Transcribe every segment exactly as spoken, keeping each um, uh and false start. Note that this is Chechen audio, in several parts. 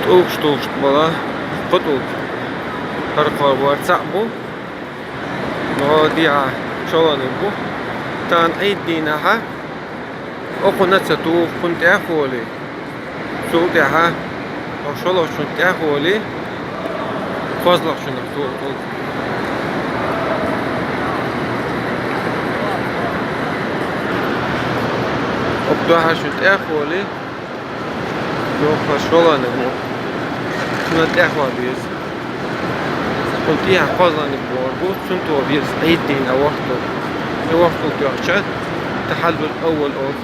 ТӀулгаш тухуш бола кхо тӀулг. ХӀара кхо бара цхьаъ бу. Ноха дехьа шоланиг бу. Тахана Ӏийд дийнахьа укхунна ца туху, кхунна тӀехволий. Цул тӀаьхьа шоллагӀчунна тӀехволий, кхозлагӀчунна туху тӀулг. Укх дехьарчунна тӀехволий, йоха шоланиг бу. Цунна тӀехвала веза. Цул тӀехьа кхозлагӀниг бу, цунна тоха веза Ӏийд дийнахьа вахту. И вахту тоьхча, тахьаллул аввал олу.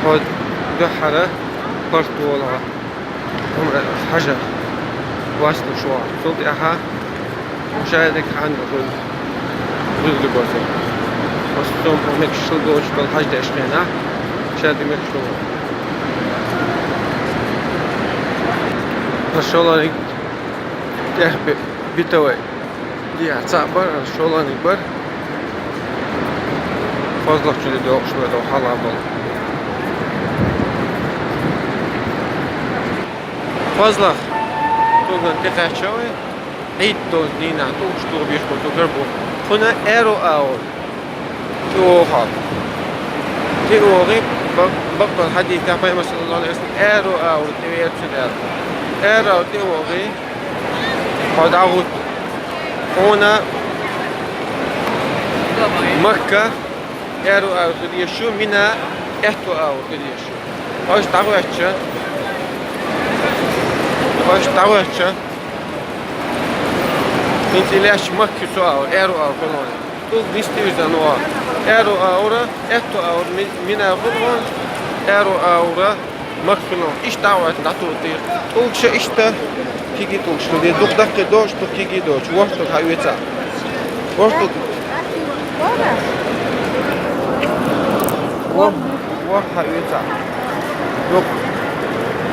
Хьо дуьххьара паргӀат волахь, Ӏумра, хьажа васлуш вахь. Цул тӀаьхьа шадерг хьанна хуьлу зуьзли боза. Оцу цунна мегаш хила доцуш долу хьажа деш хенахь, шадерг мегаш хила. Ас шоланиг тӀех би-, битавай. Дехьа цхьаъ бара, шоланиг бара. КхозлагӀчу де догӀуш вай долу хьалха болу. КхозлагӀа тӀулгана тӀекхаьчча вай, Ӏийд долчу дийнахьа тӀулгаш тухуш болу тӀулгаш бу. Кхунна аьрру агӀор тӀе вогӀу хьо. ТӀе вогӀий, бакъ-, баккъалла хьадийцахь, Пайхамар, саллаллаху Ӏалайхи ва саллам, аьрру агӀор тӀе веара цунна аьлла. Аьрру агӀор тӀе вогӀий, хьо дӀагӀутту. Хьуна Макка аьрру агӀор хила езаш ю, Мина аьтту агӀор хила езаш ю. Аша дӀагӀоьттича, аша дӀагӀоьттича, хӀинца и лаьтташ Макка цу агӀор, аьрру агӀор хуьлу хьуна. ТӀулг нисдевза ван. Аьрру агӀора, аьтту агӀора Ми-, Мина хуьлу хьуна, аьрру агӀора Макка хуьлу хьуна. Иштта дӀагӀоьттина дӀатуху тӀе. ТӀулгаш иштта кегий тӀулгаш хила деза. Дукха даккхий доцуш, дукха кегий доцуш. ВорхӀ тӀулг хьаоьцу. ВорхӀ тӀулг. ВорхӀ, ворхӀ хьаоьцу. Дукха.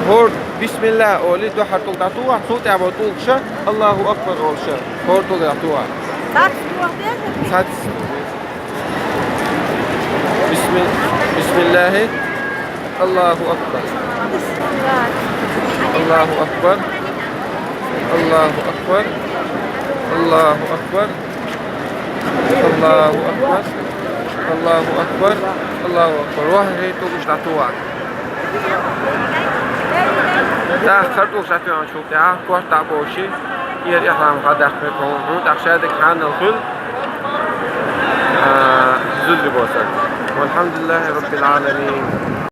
ХӀора бисмиллахӀ олий, дуьххьара тӀулг дӀатуху, цул тӀаьхьа болу тӀулгаш Аллаху акбар олуш, хӀора тӀулг дӀатуху. Цхьацца. Бисмил-, бисмиллахӀи. Аллаху акбар. Аллаху акбар. Аллаху акбар. Аллаху акбар. Аллаху акбар. Аллаху акбар. Аллаху акбар. ВорхӀ тӀулгаш дӀатуху. ТӀаккха хӀара тӀулг дӀатоьхначул тӀаьхьа корта дӀа а бовший, тӀера ихьрам хьадаккха хьуна, тӀаккха шадерг хьанал хуьлу, а, зуьзли босар. Валхьамдулиллахи Раббил Ӏаламин.